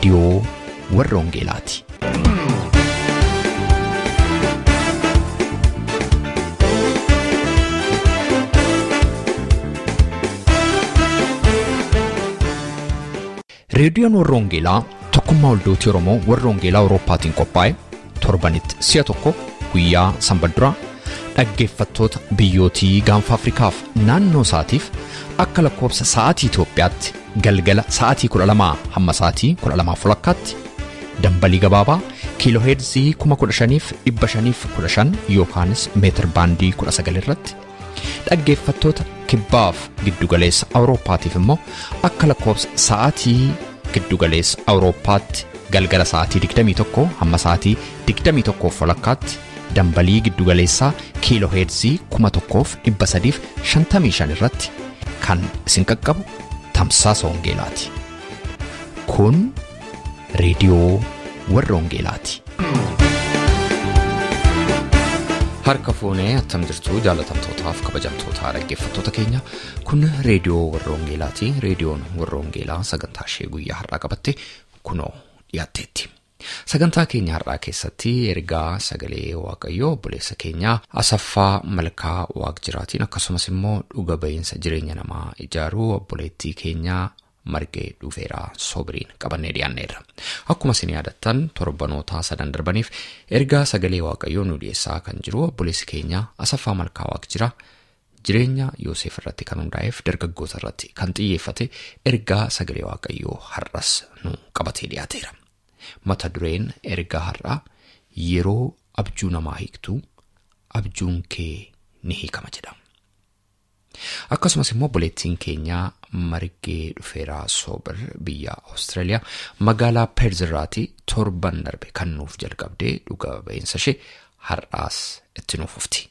Reediyoo Warra Wangeelaati. Reediyoon Warra Wangeelaa tokkummaa waldootii Oromoo Warra Wangeelaa Awurooppaatiin qophaa'e torbanitti si'a tokko guyyaa sanbata duraa dhaggeeffattoota biyyootii gaanfa Afrikaaf naannoo isaatiif akka lakkoofsa sa'aatii Itoophiyaatti galgala sa'aatii 12 hamma sa'aatii 12:30 dambalii gabaabaa kiilooheerzii 15,515 yookaanis meetir baandii 19 irratti dhaggeeffattoota kibbaaf giddugaleessa Awurooppaatiif immoo akka lakkoofsa sa'aatii giddugaleessa Awurooppaatti galgala sa'aatii 21 hamma sa'aatii 21:30 dambalii giddugaleessaa kiilooheerzii 1355 irratti kan isin qaqqabu tamsaasa wangeelaati. Kun Reediyoo Warra Wangeelaati. Harka fuunee attam jirtu jaalatamtootaaf kabajamtoota dhaggeeffattoota keenya kun Reediyoo Warra Wangeelaati. Reediyoon Warra Wangeelaa sagantaa ishee guyyaa har'aa qabatte kunoo dhiyaatteetti. Sagantaa keenya har'aa keessatti ergaa sagalee Waaqayyoo obboleessa keenyaa Asaffaa Malkaa Waaqjiraatiin akkasumas immoo dhuga ba'iinsa jireenya namaa ijaaruu obboleettii keenyaa Margee Dhufeeraa Soobiriin qabannee dhiyaanneerra. Akkuma isin yaadattan torbanoota sadan darbaniif ergaa sagalee Waaqayyoo nu dhiyeessaa kan jiru obboleessi keenya Asaffaa Malkaa Waaqjiraa jireenya Yoosef irratti kan hundaa'eef dargaggoota irratti kan xiyyeeffate ergaa sagalee Waaqayyoo har'as nu qabatee dhiyaateera. Mata dureen ergaa har'aa yeroo abjuu namaa hiiktu abjuun kee ni hiikama jedha. Akkasumas immoo obboleettiin keenyaa Margee Dhufeeraa Soobir biyya Awustiraaliyaa magaalaa Peerz irraatii torban darbe kan nuuf jalqabdee dhuga ba'iinsa ishee har'aas itti nuuf fufti.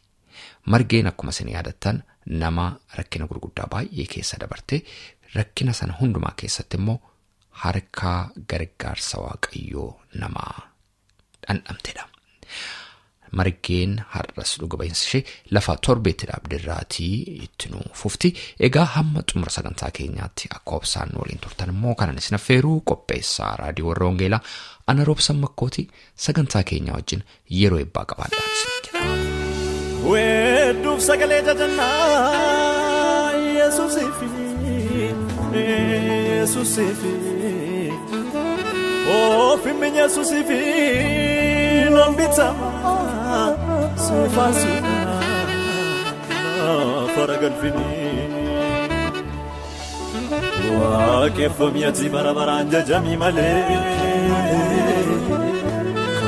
Margeen akkuma isin yaadattan nama rakkina gurguddaa baay'ee keessa dabarte rakkina sana hundumaa keessatti immoo harka gargaarsa Waaqayyoo namaa dhandhamtedha. Margeen har'as dhuga ba'iinsa ishee lafa torbeetti dhaabdirraatii itti nu fufti. Egaa hamma xumura sagantaa keenyaatti akka obsaan nu waliin turtan immoo kanan isin affeeruu qopheessaa Raadiyoo Warra Wangeelaa ana Roobsan Makkootii sagantaa keenya wajjin yeroo eebbaa qabaadhaan isin jedha. Weedduuf sagalee jajannaa Yesuusiif Yesuusiif Ofiin Yesuusiif loon bitama suufaasuudha fara galfini. Waaqeffamiyati bara baraan jajamii malee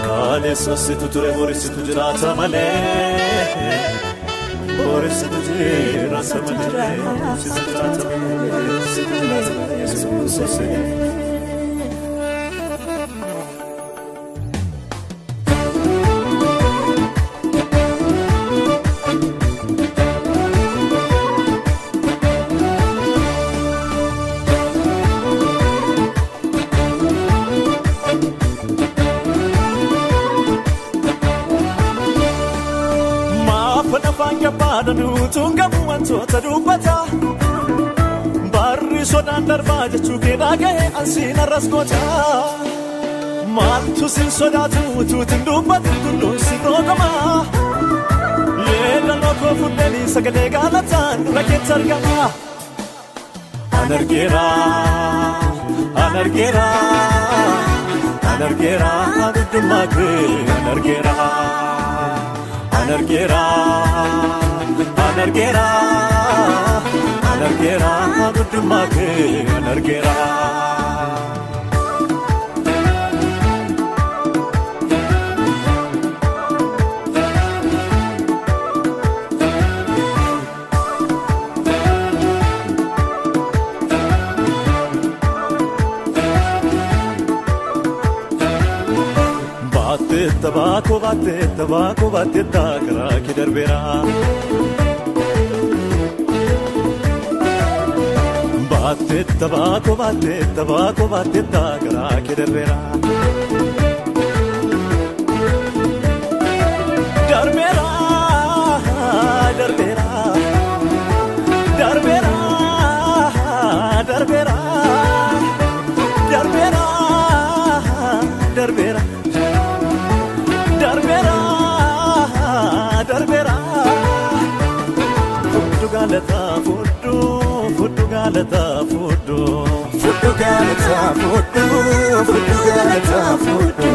kaaleessasitu ture borisitu jiraata malee borisitu jiraata malee situ jiraata malee situ jiraata malee Yesuus. Tungamu wantoota dubbata barri sodaan darbaa jechuu kee dhaga'e ansiin arras goota maaltu sin sodaatu utuutiin dubbatu tulluun si roogama yeedaloo koo fuudhanii sagalee galataan dura keetti argama. An argeera an argeera an argeera guddummaa kee an argeera an argeera. Anargeera, anargeera, guddummaa kee anargeera. Baatee tabaakoo baatee tabaakoo baatee karaa kee darbeera. Baatee tabaakoo baatee tabaakoo baatee karaa kee darbeera. Darbeera darbeera darbeera darbeera darbeera. Darbeera darbeera darbeera fudhu galataa fudhu fudhu galataa fudhu fudhu galataa fudhu fudhu galataa fudhu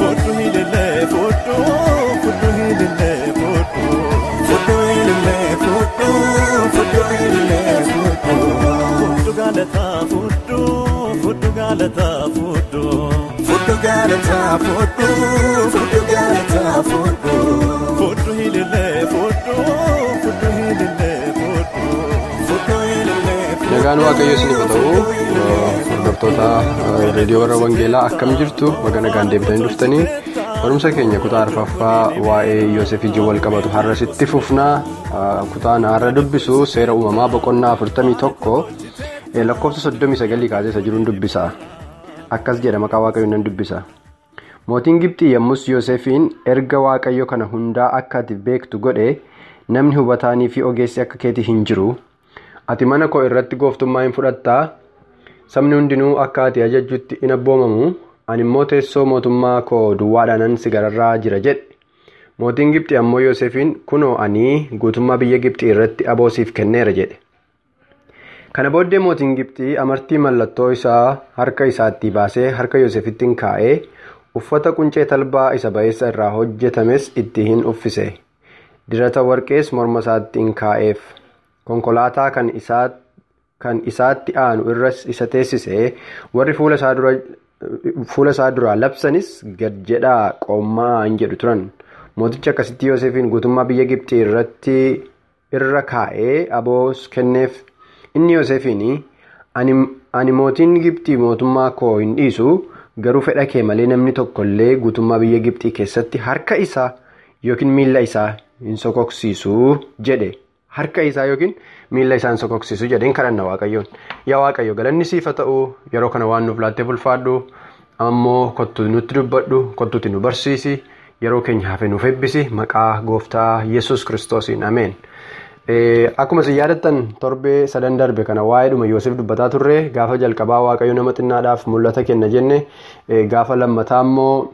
fudhu hililee fudhu fudhu hililee fudhu fudhu hililee fudhu fudhu hililee fudhu fudhu galataa fudhu fudhu galataa fudhu fudhu galataa fudhu fudhu galataa fudhu fudhu hililee fudhu fudhu hililee fudhu fudhu hililee. Nagaan Waaqayyo isiniif haa ta'u. Hordoftoota reediyoo warra Wangeelaa akkam jirtu? Baga nagaan deebitanii dhuftanii barumsa keenya kutaa arfaffaa waa'ee Yoosef wajjin wal qabatu har'a sitti fufnaa. Kutaan har'a dubbisu seera uumamaa boqonnaa 41 lakkoofsa 39 kaasee isa jiruun dubbisa. Akkas jedha, maqaa Waaqayyoon nan dubbisa. Mootiin Gibxii yommus Yoosefiin erga Waaqayyo kana hundaa akka ati beektu godhe namni hubataanii fi ogeessi akka keetii hin jiru. Ati mana koo irratti gooftummaa hin fudhattaa? Sabni hundinuu akka ati ajajjutti in abboomamu. Ani immoo teessoo mootummaa koo duwwaadhaanan si gararraa jira jedhe. Mootiin Gibxii ammoo Yoosefiin kunoo ani guutummaa biyya Gibxii irratti aboo siif kenneera jedhe. Kana booddee mootiin Gibxii amartii mallattoo isaa harka isaatti baasee harka Yoosefitti hin kaa'ee uffata quncee talbaa isa ba'eessa irraa hojjetames itti hin uffise. Dirata warqees morma isaatti hin kaa'eef. Konkolaataa kan isaatti aanu irras isa teessise. Warri fuula isaa duraa labsanis gad jedhaa qoommaa hin jedhu turan. Mootichi akkasitti Yoosefiin guutummaa biyya Gibxii irratti irra kaa'ee aboos kenneef. Inni Yoosefiin ani mootiin Gibxii mootummaa koo hin dhiisu, garuu fedha kee malee namni tokkollee guutummaa biyya Gibxii keessatti harka isaa yookiin miilla isaa hin sokoksiisu jedhe. Harka isaa yookiin miilla isaa hin sokoksiisu jedheen kadhanna Waaqayyoon. Yaa Waaqayyo, galanni siif haa ta'u. Yeroo kana waan nuuf laattee ulfaadhu. Ammoo kottu nutti dubbadhu, kottuutti nu barsiisi, yeroo keenya hafe nuuf eebbisi. Maqaa gooftaa Yesuus Kiristoosiin ameen. Akkuma isin yaadattan torbee sadan darbe kana waa'eedhuma Yoosef dubbataa turre. Gaafa jalqabaa Waaqayyo nama xinnaadhaaf mul'ata kenna jenne, gaafa lammataa immoo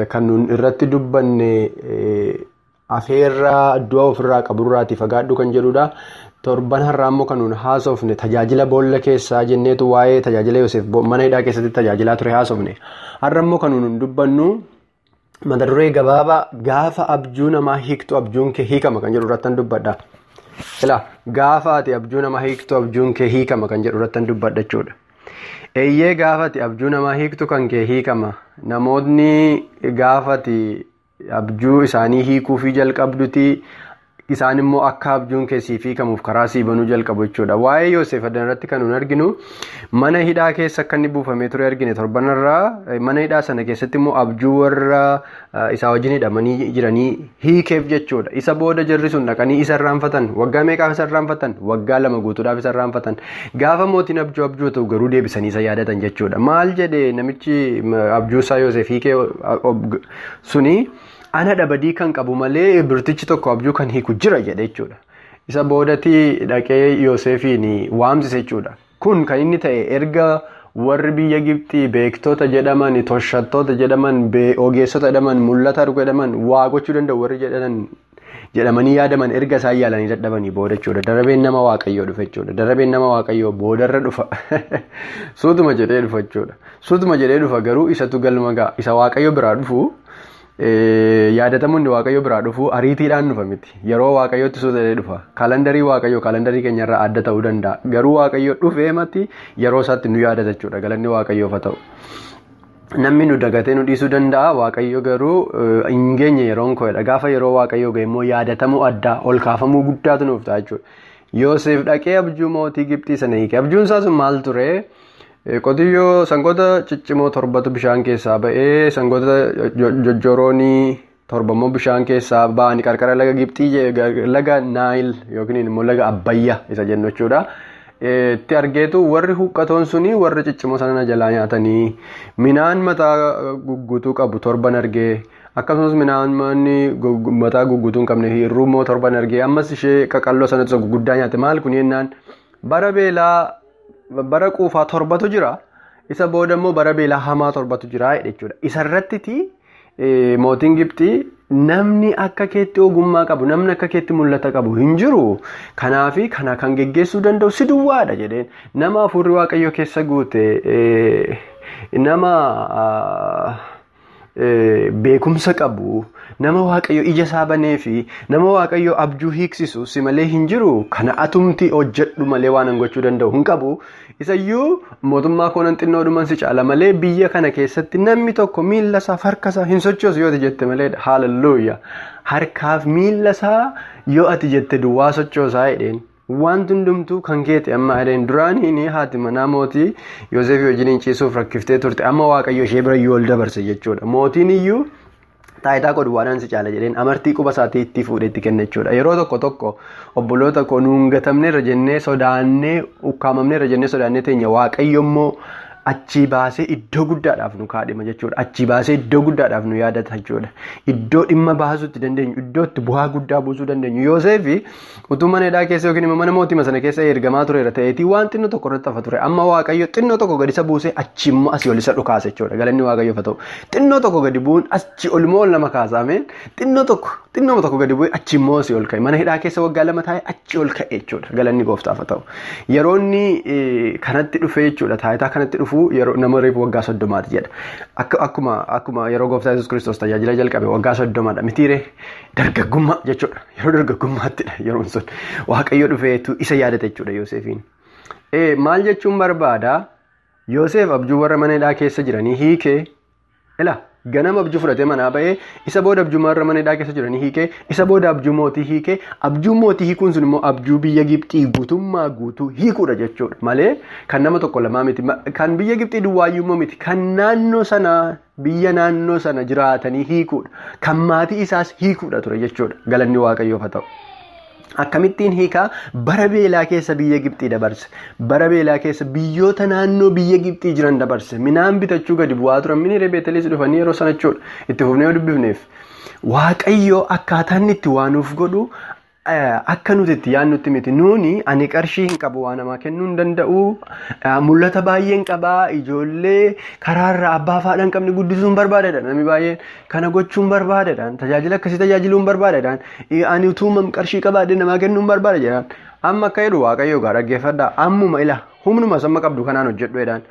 kan nun irratti dubbanne afeerraa du'a ofirraa qaburraatii fagaadhu kan jedhudha. Torban har'aa immoo kan nun haasofne tajaajila boolla keessaa jenneetu waa'ee tajaajila Yoosef mana hidhaa keessatti tajaajilaa ture haasofne. Har'a immoo kan nun dubbannu mata duree gabaabaa gaafa abjuu namaa hiiktu abjuun kee hiikama kan jedhu irrattan dubbadha. Ilaa gaafa ati abjuu namaa hiiktu abjuun kee hiikama kan jedhu irrattan dubbadha jechuudha. Eeyyee, gaafa ati abjuu namaa hiiktu kan kee hiikama. Namoonni gaafa ati abjuu isaanii hiikuu fi jalqabduti isaan immoo akka abjuun kee siif hiikamuuf karaa sii banuu jalqabu jechuudha. Waa'ee Yoosef adan irratti kan nun arginu mana hidhaa keessa akka inni buufamee ture argine torbanarraa. Mana hidhaa sana keessatti immoo abjuu warra isaa wajjin hidhamanii jiranii hiikeef jechuudha. Isa booda jarri sun dhaqanii isa irraanfatan. Waggaa meeqaaf isa irraanfatan? Waggaa 2 guutuudhaaf isa irraanfatan. Gaafa mootiin abjuu abjuu ta'u garuu deebisanii isa yaadatan jechuudha. Maal jedhe namichi abjuu isaa Yoosef hiikee suni? Ana dhabadii kan qabu malee birtichi tokko abjuu kan hiiku jira jedhe jechuudha. Isa boodatti dhaqee Yoosefiin waamsise jechuudha. Kun kan inni ta'e erga warri biyya Gibxii beektota jedhaman, toshattoota jedhaman, ogeessota jedhaman, mul'ata argu jedhaman, waa gochuu danda'u warri jedhamanii yaadaman erga isaan yaalanii dadhabanii booda jechuudha. Darabeen nama Waaqayyoo dhufe jechuudha. Darabeen nama Waaqayyoo boodarra dhufa. Suutuma jedhee dhufa jechuudha. Suutuma jedhee dhufa garuu isatu galma ga'a. Isa Waaqayyo biraa dhufu yaadatamuun Waaqayyo biraa dhufu ariitiidhaan dhufa miti. Yeroo Waaqayyootti suutadhee dhufa. Kaalandarii Waaqayyoo kaalandarii keenyarraa adda ta'uu danda'a. Garuu Waaqayyo dhufee mati yeroo isaatti nu yaadata jechuudha. Galanni Waaqayyoof haa ta'u. Namni nu dagatee nu dhiisuu danda'a. Waaqayyo garuu hin geenye yeroon koodha. Gaafa yeroo Waaqayyoo ga'e immoo yaadatamuu addaa ol kaafamuu guddaatu nuuf ta'a jechuudha. Yoosef dhaqee abjuu mootii Gibxii sana hiike. Abjuun isaa sun maal ture? Qotiyyoo sangoota ciccimoo 7tu bishaan keessaa ba'ee, sangoota jojjoroonii 7 immoo bishaan keessaa ba'anii qarqara laga Gibxii, laga Naayil yookiin immoo laga Abbayyaa isa jennu jechuudha. Itti argeetu warri huqqatoon suni warri ciccimoo sana jalaa nyaatanii minaan mataa gugguutuu qabu 7 argee, akkasumas minaan mataa gugguutuu hin qabne hirruu immoo 7 argee, ammas ishee qaqalloo sanatu guguddaa nyaate. Maal kun jennaan bara beelaa bara quufaa 7tu jira. Isa booda immoo bara beelaa hamaa 7tu jira jechuudha. Isarrattiti mootiin Gibxii namni akka keetti ogummaa qabu, namni akka keetti mul'ata qabu hin jiru. Kanaafi kana kan geggeessuu danda'u si duwwaadha jedheen. Nama hafuurri Waaqayyoo keessa guute, nama beekumsa qabu, nama Waaqayyo ija isaa banee fi nama Waaqayyo abjuu hiiksisu si malee hin jiru. Kana atumti hojjedhu malee waan an gochuu danda'u hin qabu. Isayyuu mootummaa koonan xinnoodhuman si caala malee biyya kana keessatti namni tokko miilla isaa harka isaa hin sochoosu yoo ati jette maleedha. Haalelluuyaa! Harkaaf miilla isaa yoo ati jette duwwaa sochoosaa jedheen. Wanti hundumtuu kan keeti amma jedheen. Duraaniin haati manaa mootii Yoosefii wajjin ciisuuf rakkiftee turte. Amma Waaqayyo ishee bira iyyuu ol dabarse jechuudha. Mootiin iyyuu taayitaa koo duwwaadhaan si caala jedheen amartii quba isaatii itti fuudhee itti kenna jechuudha. Yeroo tokko tokko obboloota koo nuun gatamneerra jennee sodaannee ukkaamamneerra jennee sodaannee teenya Waaqayyo immoo achii baasee iddoo guddaadhaaf nu kaadhima jechuudha. Achii baasee iddoo guddaadhaaf nu yaadata jechuudha. Iddoo dhimma baasuutti dandeenyu, iddoo itti bu'aa guddaa buusuu dandeenyu. Yoosefi utuu mana hidhaa keessa yookiin immoo mana mootii sana keessa ergamaa tureera ta'eetii waan xinnoo tokko irratti hafa ture. Amma Waaqayyo xinnoo tokko gadi isa buusee achi immoo asii ol isa dhukaase jechuudha. Galanni Waaqayyoof haa ta'u. Xinnoo tokko gadi bu'uun achi ol immoo ol nama kaasa. Ameen. Xinnoo tokko gadi bu'ee achi immoo asii ol ka'e. Mana hidhaa keessa waggaa 2 taa'ee achi ol ka'e jechuudha. Galanni gooftaaf haa ta'u. Yeroo inni kanatti dhufe jechuudha. Taayitaa kanatti dhufu yeroo nama reefu waggaa 30 jedha. Akkuma yeroo gooftaa Yesuus Kiristoos tajaajila jalqabe waggaa 30dha. Mitiiree dargaggummaa jechuudha. Yeroo dargaggummaаттidha yeroon sun. Waaqayyo dhufeetu isa yaadate jechuudha Yoosefiin. Maal jechuun barbaada? Yoosef abjuu warra mana hidhaa keessa jiranii hiikee ila ganama abjuu fudhatee manaa ba'ee isa booda abjuu warra mana hidhaa keessa jiranii hiikee isa booda abjuu mootii hiikee abjuu mootii hiikuun sun immoo abjuu biyya Gibxii guutummaa guutuu hiikuudha jechuudha. Malee kan nama tokko lamaa miti, kan biyya Gibxii duwwaayyuu immoo miti, kan naannoo sana biyya naannoo sana jiraatanii hiikuudha, kan maatii isaas hiikuudha ture jechuudha. Galanni Waaqayyoof haa ta'u. Akkamittiin hiikaa? Bara beelaa keessa biyya Gibxii dabarse. Bara beelaa keessa biyyoota naannoo biyya Gibxii jiran dabarse. Minaan bitachuu gadi bu'aa turan. Mini Beeteliis dhufanii yeroo sana jechuudha. Itti fufnee yoo dubbifneef. Waaqayyo akkaataa inni itti waa nuuf godhu akka nuti itti yaadnutti miti. Nuuni ani qarshii hin qabu, waa namaa kennuu hin danda'u. Mul'ata baay'een qabaa. Ijoollee karaarraa abbaa fi haadha hin qabne guddisuu hin barbaadadha. Namni baay'een kana gochuu hin barbaadadha. Tajaajila akkasii tajaajiluu hin barbaadadha. Ani utuu qarshii qabaadhe namaa kennuu hin barbaada jedhan. Amma akka jedhu Waaqayyo gaa dhaggeeffadhaa. Ammuma ila humnuma samma qabdu kanaan hojjedhu jedhaan.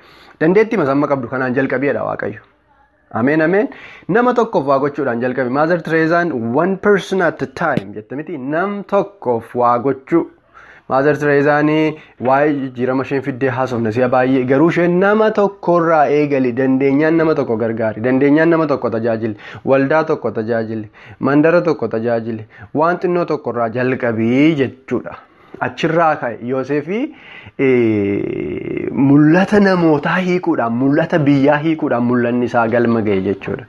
Dandeettii samma qabdu kanaan jalqabiidha Waaqayyo. Ameen ameen. Nama tokkoof waa gochuudhaan jalqabe. Mother Teresaan "one person at a time" jette miti, nam tokkoof waa gochuu. Mother Teresaan waa'ee jijjiirama isheen fiddee haasofna si'a baay'ee, garuu isheen nama tokkorraa eegali, dandeenyaan nama tokko gargaari, dandeenyaan nama tokko tajaajili, waldaa tokko tajaajili, mandara tokko tajaajili, waan xinnoo tokkorraa jalqabii jechuudha. Achirraa ka'e Yoosefii mul'ata namootaa hiikuudhaan, mul'ata biyyaa hiikuudhaan mul'anni isaa galma ga'e jechuudha.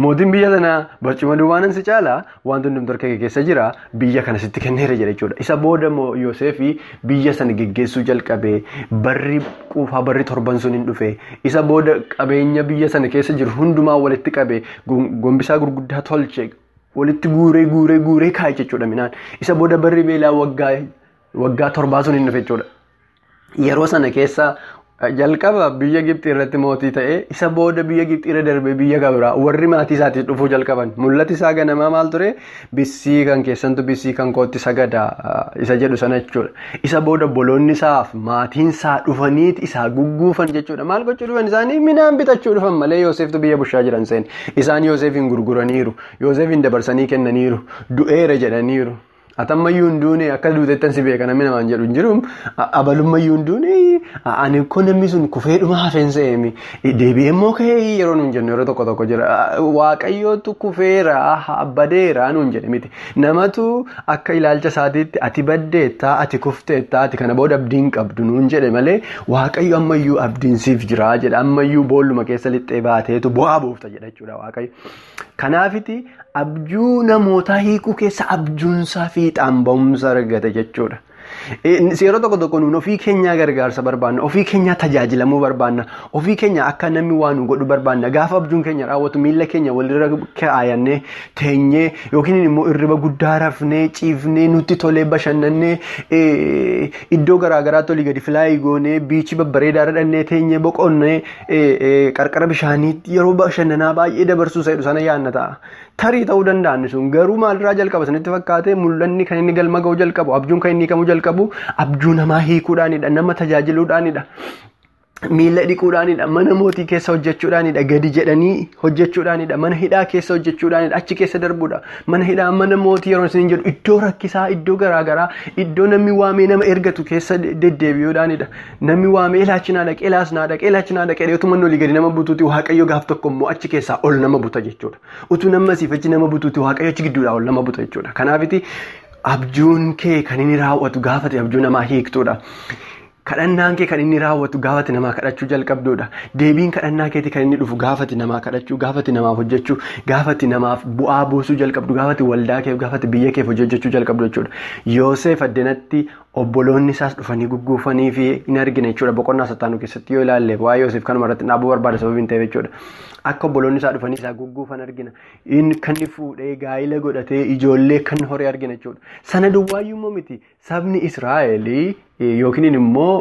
Mootiin biyya sanaa barcuma duwwaanan si caalaa, wanti hundumtu harka kee keessa jira, biyya kana sitti kenneera jedha jechuudha. Isa booda immoo Yoosefii biyya sana geggeessuu jalqabe, barri quufaa barri 7 sun hin dhufe. Isa booda qabeenya biyya sana keessa jiru hundumaa walitti qabe, gombisaa gurguddaa tolche, walitti guuree guuree guuree kaa'e jechuudha minaan. Isa booda barri beelaa waggaa 7 sun hin dhufe jechuudha. Yeroo sana keessa jalqaba biyya Gibxii irratti mootii ta'e, isa booda biyya Gibxii irra darbee biyya Gabraa warri maatii isaatiif dhufuu jalqaban. Mul'ati isaa ganamaa maal ture? Bissii kan keessantu bissii kan kootti sagada isa jedhu sana jechuudha. Isa booda boloonni isaaf maatiin isaa dhufaniiti isaa gugguufan jechuudha. Maal gochuu dhufan isaanii? Minaan bitachuu dhufan malee Yooseftu biyya bushaa jiran seen. Isaan Yoosefin gurguraniiru. Yoosefin dabarsanii kennaniiru. Du'eera jedhaniiru. Atammayyuu hin duune, akka duutettan si beeka namni namaan jedhu hin jiru. Abalummayyuu hin duune, ani ko namni sun kufee dhuma hafeen se'eemi. Deebi'ee immoo ka'ee yeroo nuun jennu yeroo tokko tokko jira. Waaqayyootu kufeera, badeera nuun jedhe miti. Namatu akka ilaalcha isaatiitti ati baddeettaa, ati kufteettaa, ati kana booda abdiin qabdu nuun jedhe malee Waaqayyo ammayyuu abdiin siif jira jedha. Ammayyuu boolluma keessa lixxee baateetu bu'aa buufta jedha jechuudha Waaqayyo. Kanaafiti abjuu namootaa hiikuu keessa abjuunsaa fiixaan ba'umsa argate jechuudha. Yeroo tokko tokko nuun ofii keenyaa gargaarsa barbaanna, ofii keenyaa tajaajilamuu barbaanna, ofii keenya akka namni waa nu godhu barbaanna. Gaafa abjuun keenya raawwatu miila keenya walirra kaayannee teenyee yookiin immoo irriba guddaa rafnee ciifnee nutti tolee bashannannee iddoo garaagaraatti olii gadi filaayii goonee biichii babbareedaa dhannee teenyee boqonnee qarqara bishaaniitti yeroo bashannanaa baay'ee dabarsuu isa jedhu sana yaadna ta'a. Tarii ta'uu danda'an sun garuu maalirraa jalqaba sanitti fakkaate mul'anni kan inni galma ga'uu jalqabu abjuun kan inni hiikamuu jalqabu abjuu namaa hiikuudhaanidha, nama tajaajiluudhaanidha, miila dhiquudhaanidha, mana mootii keessa hojjechuudhaanidha, gadi jedhanii hojjechuudhaanidha, mana hidhaa keessa hojjechuudhaanidha, achi keessa darbuudha. Mana hidhaa mana mootii yeroo isin jedhu iddoo rakkisaa, iddoo garaagaraa, iddoo namni waamee nama ergatu keessa deddeebi'uudhaanidha. Namni waamee ilaachi naa dhaqee, ilaas naa dhaqee, ilaachi naa dhaqee utuma inni olii gadi nama butuuti Waaqayyo gaaf tokko immoo achi keessaa ol nama buta jechuudha. Utuu nama asiif achi nama butuuti Waaqayyo achi gidduudhaa ol nama buta jechuudha. Kanaafiti abjuun kee kan inni raawwatu gaafate abjuu namaa hiiktuudha. Kadhannaan kee kan inni raawwatu gaafate namaa kadhachuu jalqabduudha. Deebiin kadhannaa keetii kan inni dhufu gaafate namaa kadhachuu, gaafate namaaf hojjechuu, gaafate namaaf bu'aa buusuu jalqabdu, gaafate waldaa keef, gaafate biyya keef hojjechuu jalqabdu jechuudha. Yoosef addanatti obboloonni isaas dhufanii gugguufanii fi hin argine jechuudha. Boqonnaa sattaanuu keessatti yoo ilaalle waa'ee Yoosef kanuma irratti dhaabuu barbaada sababiin hin ta'eef jechuudha. Akka obboloonni isaa dhufanii isaa gugguufan argina. Inni kan fuudhee gaa'ila godhatee ijoollee kan horee argina jechuudha. Sana duwwaayyuu immoo miti sabni Israa'elii yookiin immoo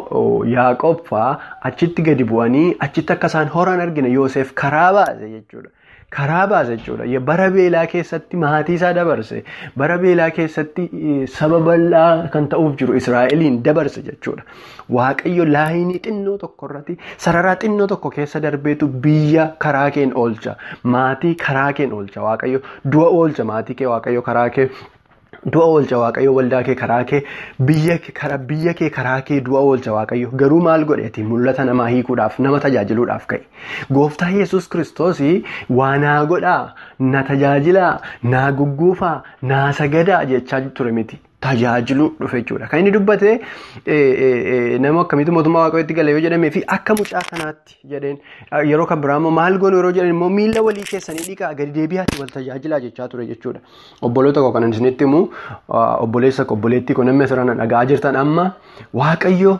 Yaaqoob fa'aa achitti gadi bu'anii achitti akka isaan horan argina. Yoosef karaa baase jechuudha. Karaa baase jechuudha. Bara beelaa keessatti maatii isaa dabarse. Bara beelaa keessatti saba bal'aa kan ta'uuf jiru Israa'eliin dabarse jechuudha. Waaqayyo laayinii xinnoo tokko irratti sararaa xinnoo tokko keessa darbeetu biyya karaa keen oolcha. Maatii karaa keen oolcha. Waaqayyo du'a oolcha maatii kee Waaqayyo karaa kee. Du'a oolcha Waaqayyo waldaa kee karaa kee biyya kee karaa kee du'a oolcha Waaqayyo garuu maal godheeti mul'ata namaa hiikuudhaaf nama tajaajiluudhaaf ka'e. Gooftaa Yesuus Kiristoos waa naa godhaa, na tajaajilaa, naa gugguufaa, naa sagadaa jechaa ture miti. Tajaajiluu dhufe jechuudha. Kan inni dubbate nama akkamiitu mootummaa Waaqayyootti gala yoo jedhamee fi akka mucaa kanaatti jedheen yeroo kan biraa immoo maal goonu yeroo jedhan immoo miila walii keessanii dhiqaa gadi deebi'aatti wal tajaajilaa jechaa ture jechuudha. Obboloota koo kanan isinitti himu obboleessa koo obboleettii koo namni asirra dhagaa jirtan amma Waaqayyo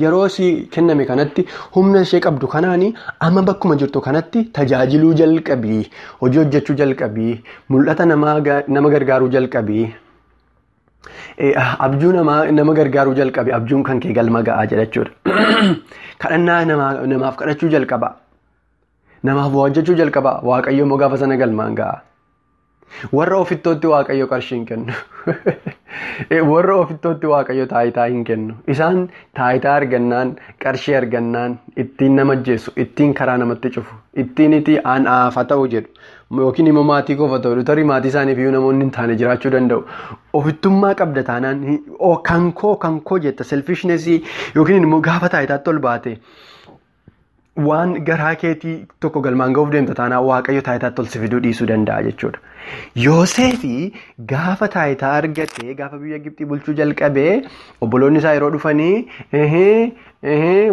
yeroo si kenname kanatti humna ishee qabdu kanaani amma bakkuma jirtu kanatti tajaajiluu jalqabii, hojii hojjechuu jalqabii, mul'ata nama gargaaruu jalqabii. Abjuu nama gargaaruu jalqabe abjuun kan kee galma ga'aa jedha jechuudha. Kadhannaa namaaf kadhachuu jalqaba. Namaaf hojjechuu jalqaba. Waaqayyo immoo gaafa sana galmaan ga'a. Warra ofittootti Waaqayyo qarshii hin kennu. Warra ofittootti Waaqayyo taayitaa hin kennu. Isaan taayitaa argannaan, qarshii argannaan ittiin nama ajjeesu, ittiin karaa namatti cufu, ittiin itti aanaafa ta'u jedhu. Yookiin immoo maatii qofa ta'u, tarii maatii isaaniif iyyuu namoonni hin taane jiraachuu danda'u. Ofittummaa qabda taanaan kan koo jetta selfishnessii yookiin immoo gaafa taayitaatti ol baate waan garaa keetii tokko galmaan ga'uuf deemta taanaan Waaqayyo taayitaatti ol si fiduu dhiisuu danda'a jechuudha. Yoosefi gaafa taayitaa argate gaafa biyya Gibxii bulchuu jalqabee obboloonni isaa yeroo dhufanii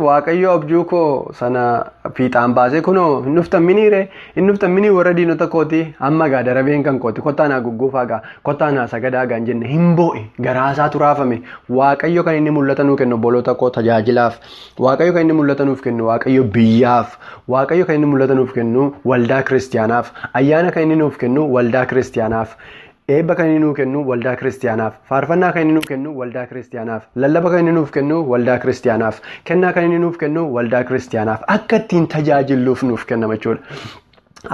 Waaqayyo abjuu koo sana fiixaan baasee kunoo hin dhuftan miniire hin dhuftan minii warra diinota kooti amma gaa darabeen kan kooti kottaa naa gugguufaa gaa kottaa naa sagadaa gaa hin jenne hin boo'e garaasaa turaafame. Waaqayyo kan inni mul'ata nuu kennu obboloota koo tajaajilaaf, Waaqayyo kan inni mul'ata nuuf kennu Waaqayyo biyyaaf, Waaqayyo kan inni mul'ata nuuf kennu waldaa kiristiyaanaaf, ayyaana kan inni nuuf kennu waldaa kiristiyaanaaf, eebba kan inni nuuf kennu waldaa kiristiyaanaaf, faarfannaa kan inni nuuf kennu waldaa kiristiyaanaaf, lallaba kan inni nuuf kennu waldaa kiristiyaanaaf, kennaa kan inni nuuf kennu waldaa kiristiyaanaaf, akka ittiin tajaajilluuf nuuf kennama jechuudha.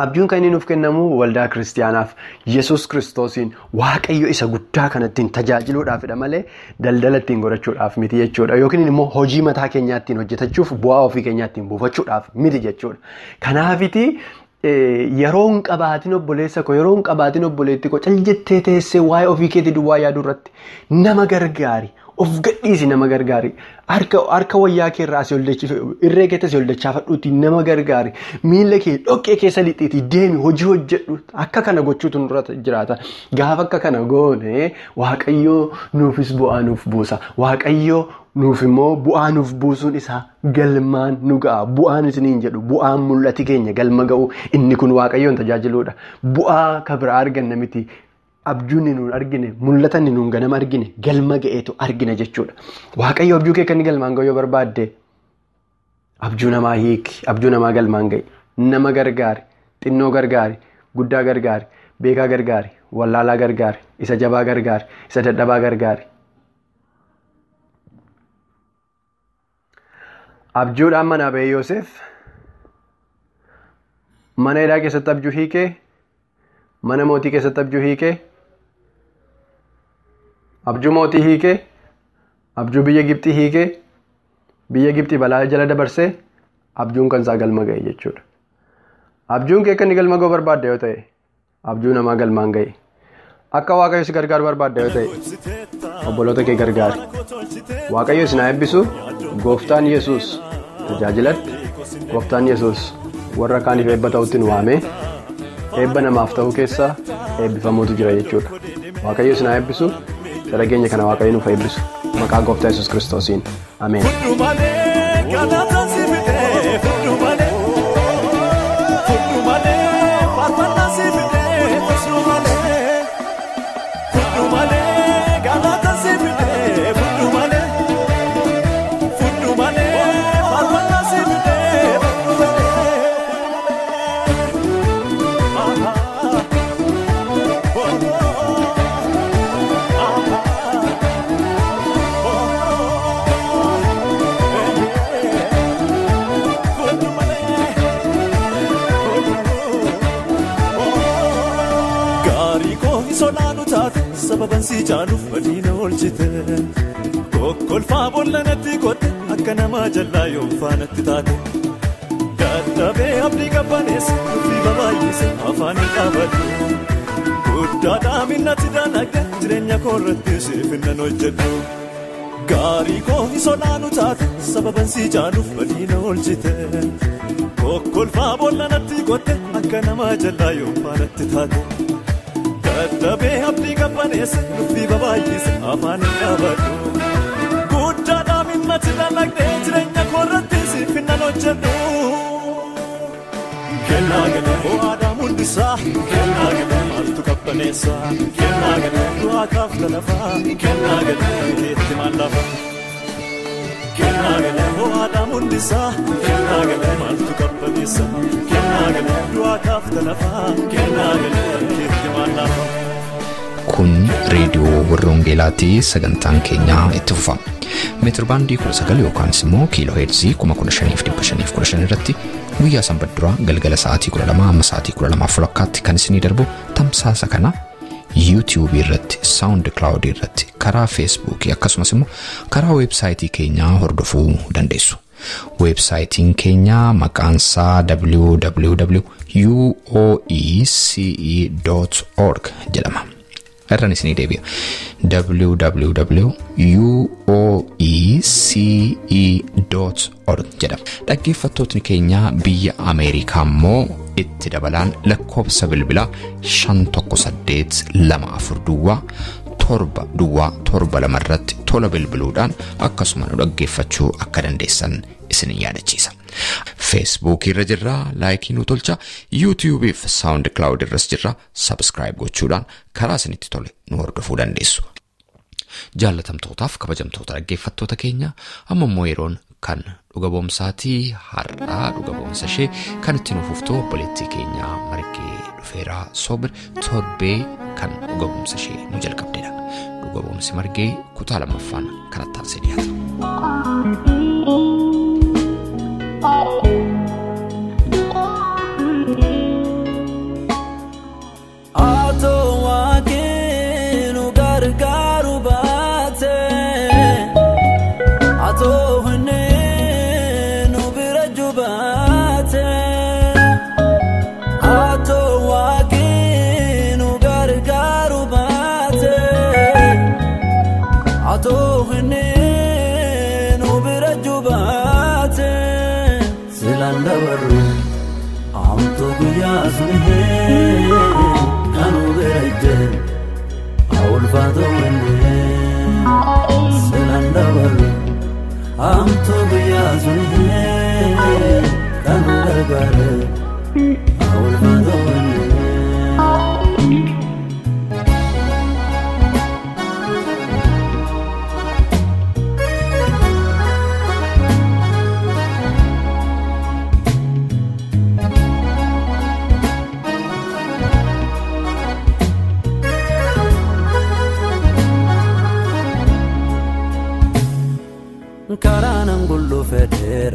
Abjuun kan inni nuuf kennamu waldaa kiristiyaanaaf Yesuus Kiristoosiin Waaqayyo isa guddaa kan ittiin tajaajiluudhaafidha malee daldala ittiin godhachuudhaaf miti jechuudha. Yookiin immoo hojii mataa keenyaa ittiin hojjetachuuf bu'aa ofii keenyaa ittiin buufachuudhaaf miti jechuudha. Kanaafiti yeroo hin qabaatin obboleessa koo, yeroo hin qabaatin obboleetti koo cal jettee teessee waa'ee ofii keetii duwwaa yaaduu irratti nama gargaari. Of gadhiisi nama gargaari. Harka wayyaa kee irraa asii ol irree keessa asii ol dachaafadhuuti nama gargaari. Miila kee dhoqqee keessa lixxiitii deemi hojii hojjedhu. Akka kana gochuutu nurra jiraata. Gaafa akka kana goone Waaqayyo nuufis bu'aa nuuf buusa. Waaqayyo nuuf immoo bu'aa nuuf buusuun isaa galmaan nu ga'a. Bu'aan isiniin jedhu bu'aan mul'ati keenya galma ga'u inni kun Waaqayyoon tajaajiluudha. Bu'aa kan biraa arganna miti. Abjuun nuun argine, mul'ata nuun ganama argine, galma ga'eetu argina jechuudha. Waaqayyo abjuu kee kan galmaan ga'u yoo barbaadde abjuu namaa hiiki, abjuu namaa galmaan ga'i, nama gargaari, xinnoo gargaari, guddaa gargaari, beekaa gargaari, wallaalaa gargaari, isa jabaa gargaari, isa dadhabaa gargaari. Abjuudhaan manaa ba'ee Yoosef mana hidhaa keessatti abjuu hiikee, mana mootii keessatti abjuu hiikee, abjuu mootii hiikee, abjuu biyya Gibxii hiikee, biyya Gibxii balaa jala dabarsee abjuun kan isaa galma ga'e jechuudha. Abjuun kee kan inni galma ga'u barbaadde yoo ta'e abjuu namaa galmaan ga'e. Akka Waaqayyo si gargaaru barbaadde yoo ta'e obboloota kee gargaari. Waaqayyo isin haa eebbisu. Gooftaan Yesuus tajaajilatti, Gooftaan Yesuus warra kaaniif eebba ta'utti nu waamee eebba namaaf ta'uu keessaa eebbifamuutu jira jechuudha. Waaqayyo isin haa eebbisu. Dhageenya kana Waaqayyo nuuf eebbisu. Maqaa Gooftaa Yesuus Kiristoosiin. Ameen. Sababan si jaaluuf badiina oolchite kokkolfaa boolla natti qotte akka nama jallaa yoom faanatti taate dadhabee abdii qabbaneesse nuffii babaay'ise afaan hin qabadhu guddaadhaa minnatti dalagde jireenya koorratti siif nan hojjedhu gaarii koo hin solaanu taate sababan si jaaluuf badiina oolchite kokkolfaa boolla natti qotte akka nama jallaa yoom faanatti taate. Dadhabee abdii qabbaneesse nuffii babaay'ise afaan hin qabadhu guddaadhaa minnatti dalagdee jireenya koorratti siif nan hojjedhu. Kennaa galee ho'aadhaa mul'isaa kennaa galee maaltu qabbaneessa kennaa galee du'aa kaafta lafaa kennaa galee keetti maal lafa. Kennaa galee ho'aadhaa mul'isaa kennaa galee maaltu qabbaneessa kennaa galee du'aa kaafta lafaa kennaa galee keetti maal lafa. Kun reediyoo warra Wangeelaati. Sagantaan keenyaa itti fufa. Meetirbaandii 19 yookaan immoo kiiloo heerzii 15,515 irratti guyyaa sanbata duraa galgala sa'aatii 12 amma sa'aatii 12:30 kan isinii darbu tamsaasa kana YouTube irratti, SoundCloud irratti, karaa Facebook akkasumas immoo karaa weebsaayitii keenyaa hordofuu dandeessu. Weebsaayitiin keenya maqaan isaa www.uoece.org jedhama. Irraan isinii deebi'a. www.uoece.org jedhama. Dhaggeeffattootni keenya biyya Ameerikaa immoo itti dabalaan lakkoofsa bilbilaa 518 24 duwwaa 7 duwwaa 7 2 irratti tola bilbiluudhaan akkasuma nu dhaggeeffachuu akka dandeessan isin yaadachiisa. Facebook irra jirra, laayikii nu tolcha, YouTube fi SoundCloud irras jirra, subscribe gochuudhaan karaa isinitti tole nu hordofuu dandeessu. Jaallatamtootaaf kabajamtoota dhaggeeffattoota keenya amma immoo yeroon kan dhuga boomsaatii har'aa dhuga boomsa ishee kan itti nuuf fuftu obboleettii keenya Margee Dhufeeraa Soobir torbee kan dhuga boomsa ishee nu jalqabdedha. Dhuga boomsi Margee kutaa lammaffaan kanatti aansee dhiyaata. Atoo waaqni nu gargaaru baate, atoo inni nu bira jubaate. Atoo waaqni nu gargaaru baate, atoo inni nu bira jubaate. Silaan dabarru amtuu guyyaa sunihee kan bira ijjee awulfaatoo wennee. Silaan dabarru amtuu guyyaa sunihee kan gargaare awulfaatoo wennee.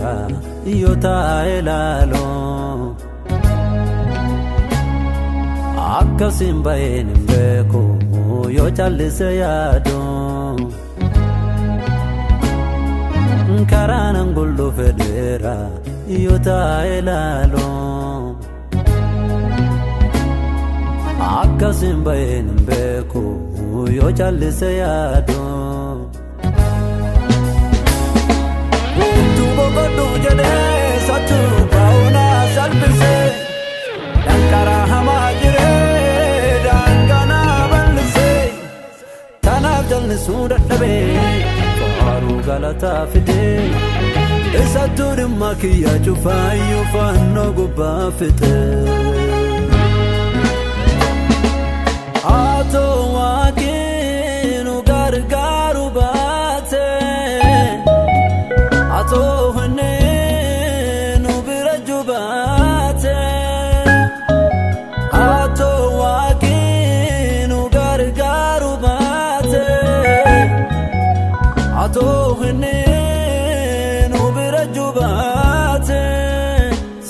dheeraa yoo taa'e laaloo. Akkasiin baheen hin beeku yoo callise yaadoo. Karaa nan gullufe dheeraa yoo taa'e laaloo. Akkasiin baheen hin beeku yoo callise yaadoo. Tuuba godhu jedhee sattuu baa'uunaa salphisee danqaraa hamaa jiree daanganaa bal'isee tanaaf jallisuu dadhabee faaruu galataa fidee isattuu dhimma kiyya cufaayyuu fannoo gubbaa fixee. Atoo waaqni nu gargaaru baate atoo inni nu bira jubaate atoo waaqni nu gargaaru baate atoo inni nu bira jubaate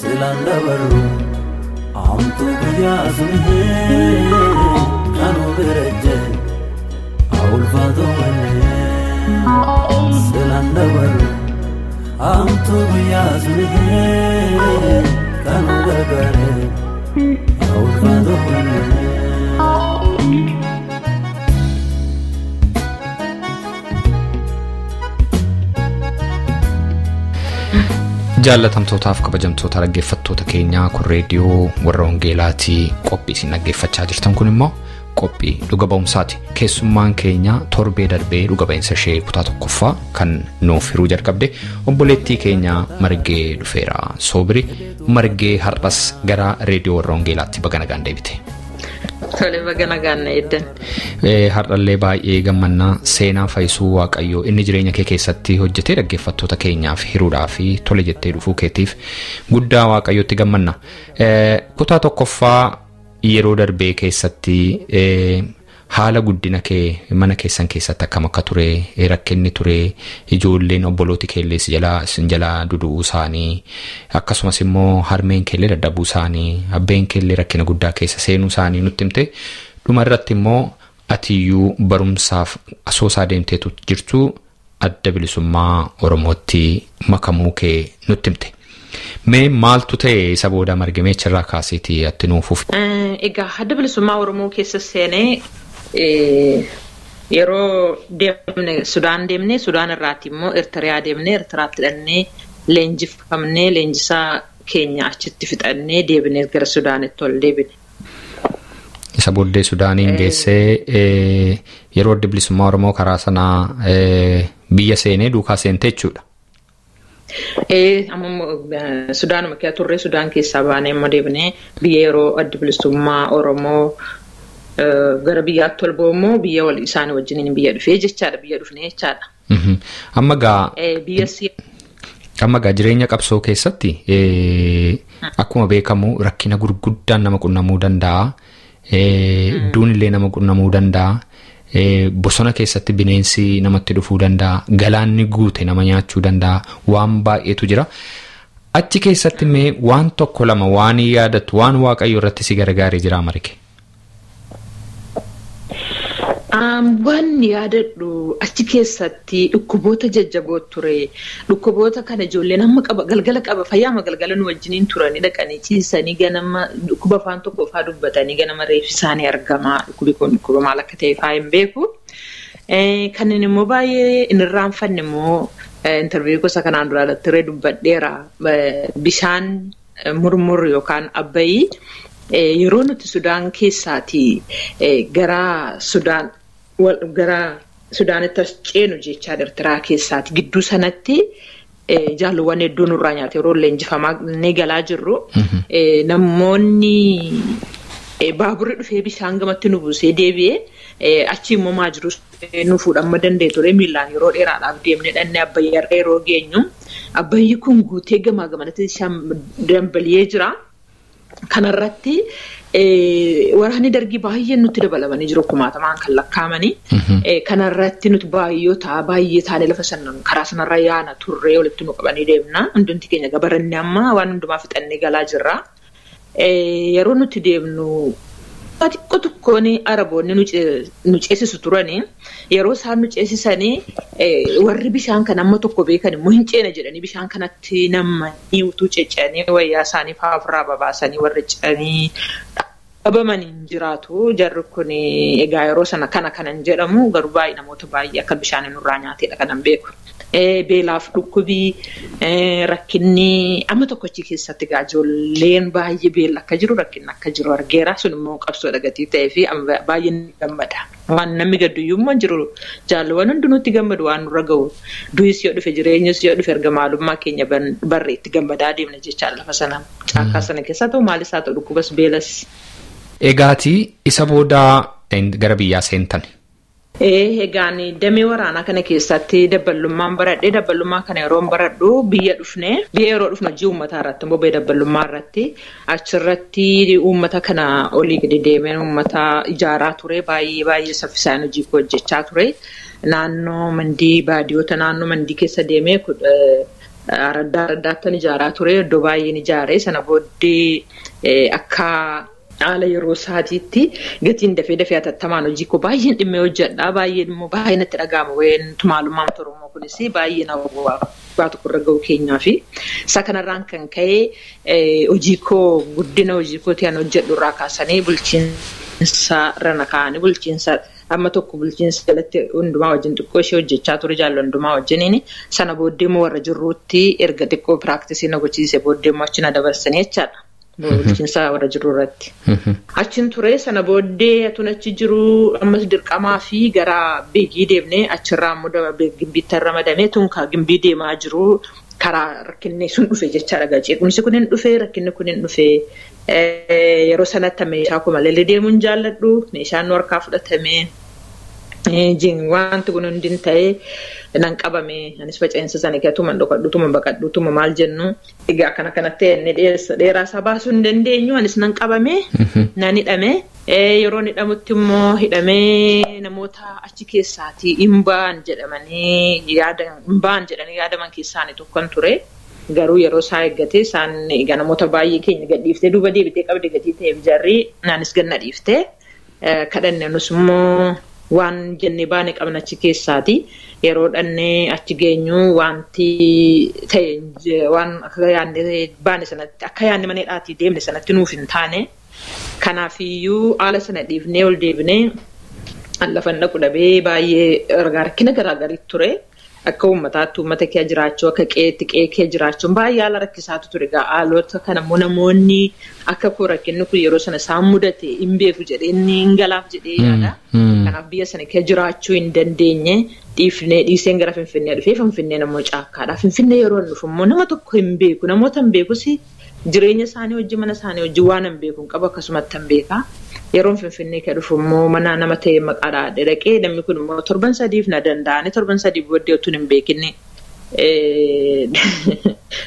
silaan dabalu amtu guyyaa sun kanu bireje awulfaatu wanne silaan dabalu amtu guyyaa sun kanu gargaare awulfaatu wanne. Jaallatamtootaaf kabajamtoota dhaggeeffattoota keenyaa kun reediyoo warra Wangeelaatii qophii isin dhaggeeffachaa jirtan kun immoo qophii dhuga ba'umsaati. Keessummaan keenya torbee darbee dhuga ba'insa ishee kutaa tokkoffaa kan nuuf hiruu jalqabde obboleettii keenya Margee Dhufeeraa Soobiri. Margee har'as gara reediyoo warra Wangeelaatti baga nagaan deebite. Tole baga nagaan na eeddan. Har'allee baay'ee gammannaa seenaa fayyisuu Waaqayyoo inni jireenya kee keessatti hojjetee dhaggeeffattoota keenyaaf hiruudhaa fi tole jettee dhufuu keetiif guddaa Waaqayyootti gammanna. Kutaa tokkoffaa yeroo darbee keessatti haala guddina kee mana keessan keessatti akkam akka ture, rakkinni ture, ijoolleen obbolooti keellee si jalaa dudu'uu isaanii, akkasumas immoo harmeen keellee dadhabuu isaanii, abbeen keellee rakkina guddaa keessa seenuu isaanii nutti himte. Dhuma irratti immoo atiyyuu barumsaaf Asoosaa deemteetu jirtu adda bilisummaa Oromootti makamuu kee nutti himte. Mee maaltu ta'e isa booda Margee meechirraa kaaseetii atti nuufuuf? Egaa adda bilisummaa Oromoo keessa seenee yeroo deemne Sudaan deemne, Sudaan irraati immoo Eertiriyaa deemne, Eertiraatti hidhannee leenjifamnee leenjisaa keenya achitti fixannee deebinee gara Sudaanitti ol deebine. Isa booddee Sudaaniin geessee yeroo adda bilisummaa Oromoo karaa sanaa biyya seenee duukaa seente jechuudha. Amma Sudaanuma keessa turre, Sudaan keessaa baanee immoo deebinee biyya yeroo adda bilisummaa Oromoo gara biyyaatti ol ba'u immoo biyya wal isaanii wajjiniin biyya dhufee jechaadha, biyya dhufnee jechaadha. Amma gaa jireenya qabsoo keessatti akkuma beekamu rakkina gurguddaan nama qunnamuu danda'a. Duun illee nama qunnamuu danda'a. Bosona keessatti bineensi namatti dhufuu danda'a. Galaanni guute nama nyaachuu danda'a. Waan baay'eetu jira. Achi keessatti mee waan tokko lama waan yaadattu waan Waaqayyo irratti si gargaaree jira Margee? Waan yaadadhu achi keessatti dhukkuboota jajjaboo ture. Dhukkuboota kana ijoolleen amma qaba galgala qaba fayyaama galgala nu wajjiniin turanii dhaqanii ciisanii ganama dhukkuba afaan tokko fa'aa dubbatanii ganama reeffi isaanii argama. Dhukkubi kun dhukkuba maal akka ta'e fa'aa hin beeku. Kanneen immoo baay'ee hin irraanfanne immoo intarviiyuu gosa kanaan dura irratti irree dubbadheera. Bishaan murmur yookaan abbayii yeroo nuti Sudaan keessaatii gara Sudaan gara Sudaanitti as ceenu jechaa Eertiraa keessaati. Gidduu sanatti jaalluwwan hedduu nurraa nyaate yeroo leenjifamaa galaa jirru. Namoonni baaburri dhufee bishaan gamatti nu buusee deebi'ee achi immoo maajirus nu fuudhamma danda'e ture miillaan yeroo dheeraadhaaf deemnee dhannee abbayyaa irra yeroo geenyu. Abbayyi kun guutee gamaa gamanatti bishaan dambaliyee jira. Kanarratti waraanni dargii baay'een nutti dabalamanii jiru kumaatamaan kan lakkaa'amanii. Kanarratti nuti baay'ee taanee lafa sana karaa sanarra yaana turree walitti nu qabanii deemna. Hundumti keenya gabaranne amma waan hundumaa fixannee galaa jirra. Yeroo nuti deemnu xiqqoo tokkoon Araboonni nu ceesisu turanii yeroo isaan nu ceesisanii warri bishaan kan amma tokko beekan immoo hin ceene jedhanii bishaan kanatti nammanii utuu ceccanii wayyaa isaanii fa'aa ofirraa babaasanii warri ce'anii dhabamanii hin jiraatu. Jarri kun egaa yeroo sana kana kanan jedhamu garuu baay'ee namoota baay'ee akka bishaan nurraa nyaateedha kanan beeku. Beelaaf dhukkubii rakkinni amma tokkochi keessatti egaa ijoolleen baay'ee beela akka jiru rakkinni akka jiru argeera. Sun immoo qabsoo dhagatii ta'ee fi baay'ee gammada. Waan namni gadduyyuu immoo jiru jaalawwan hundinuutti gammadu waan nurra gahu. Du'is yoo dhufe jireenyis yoo dhufe erga maalummaa keenya barree itti gammadaa deemna jechaa lafa sana caakkaa sana keessaa ta'u maalis haa ta'u dhukkubas beelas. Egaatii isa booda gara biyyaa seentan. Egaan damee waraanaa kana keessatti dabballummaan baradhee dabballummaa kana yeroo baradhu biyya dhufne biyya yeroo dhufnu hojii uummataa irratti immoo biyya dabballummaa irratti achirratti uummata kana olii gadi deemeen uummata ijaaraa ture baay'ee baay'ee saffisaan hojii koo hojjechaa ture naannoo mandii baadiyyoota naannoo mandii keessa deemee araddaa araddaattan ijaaraa ture iddoo baay'een ijaaree sana booddee akka. Haala yeroo isaatiitti gatiin dafee dafee hatattamaan hojii koo baay'een dhimmee hojjedha. Baay'een immoo baay'ee natti dhaga'ama. Wayeen maalummaan Oromoo kunis baay'ee na waa tokkorra ga'u keenyaa fi isa kanarraan kan ka'e hojii koo guddina hojii kootii an hojjedhu irraa kaasanii bulchiinsa irra na kaa'anii bulchiinsa amma tokko bulchiinsa jalatti hundumaa wajjin xiqqoo ishee hojjechaa ture jaalala hundumaa wajjiniin sana booddee immoo warra jirruutti erga xiqqoo piraaktisii na gochiise booddee immoo achi na dabarsanii jechaadha. Bulchiinsa warra jiru irratti. Achiin ture sana booddee atuun achi jiru ammas dirqamaa fi gara beegii deemnee achirraa immoo gimbiitti ramadamee tunkaa gimbii deemaa jiru karaa rakkinni sun dhufe jechaadha. Ceequmsi kun hin dhufe rakkinni kun hin dhufe yeroo sanatti meeshaa koo malee deemuu hin jaalladhu meeshaan nu harkaa fudhatamee wanti kun hundi ta'ee nan qabame anis faca'insa sana keessa dhokadhu tuma baqadhu tuma maal jennu egaa akkana kanatti inni dheeraa isaa baasuu hin dandeenyu anis nan qabame nan hidhame yeroo hidhamutti immoo hidhamee namoota achi keessaatii hin ba'an jedhamanii yaadaman keessaanii tokkon ture. Garuu yeroo isaa eeggate isaan egaa namoota baay'ee keenya gadhiiftee duuba deebitee qabde gatii ta'eef jarri naanis ganna dhiiftee kadhanne nus immoo waan jennee baane qabna achi keessaati. Yeroo dhannee achi geenyu wanti ta'e waan akka yaadne baane sanatti akka yaadne mana hidhaatii deemne sanatti nuuf hin taane. Kanaafiyyuu haala sana dhiifnee ol deebinee lafan dhaqu dhabee baay'ee rakkina garaagarii ture. Akka uummataatti uummata kee jiraachuu akka qe'eetti qe'ee kee jiraachuun baay'ee haala rakkisaatu ture. Egaa haalota kana immoo namoonni akka koo rakkinni kun yeroo sana isaan mudate hin beeku jedhee inni hin galaaf jedhee yaada. Kanaaf biyya sana kee jiraachuu hin dandeenye dhiifnee dhiiseen gara Finfinnee dhufee Finfinneen immoo caakkaadha. Finfinnee yeroo dhufu immoo nama tokko hin beeku namoota hin beekus jireenya isaanii wajjin mana isaanii wajjin waan hin beeku hin qabu akkasumatti hin beeka. Yeroon Finfinnee kan dhufu immoo mana nama ta'e maqaa dhaadhee dhaqee namni kun immoo torban sadiif na danda'anii torban sadii booddee utuu hin beekinne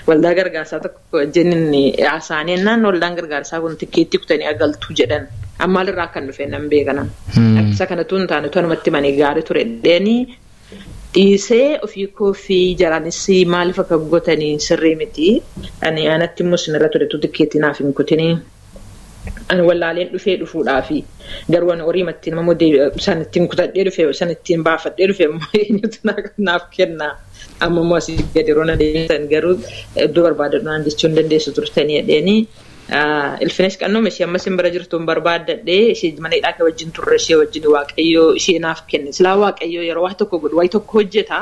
waldaa gargaarsaa tokko wajjin haasa'anii jennaan waldaan gargaarsaa kun tikkeetti kutanii agaltuu jedhan ammaalirraa kan dhufe nan beekana. Isa kanatu hin taane tanumatti manii gaarii ture dheeni dhiisee ofii koo fi jaraanis maaliif akka gootanii sirrii miti ani anatti immoo isinirra turetu tikkeetti naaf hin kutinii. Ani wallaaleen dhufee dhufuudhaafi garuu ani horii ittiin immoo san ittiin kutadhee dhufe san ittiin baafadhee dhufe immoo eenyutu naaf kenna amma immoo asii gadi yeroo na deebisan garuu iddoo barbaadadhu naan jechuu hin dandeessu turtanii jedheeni Ilfinesh qannoo ishee ammas hin bira jirtu hin barbaaddadhee ishee mana hidhaa kee wajjin turre ishee wajjin waaqayyoo ishee naaf kenne silaa waaqayyoo yeroo waa tokko godhu waa tokko hojjeta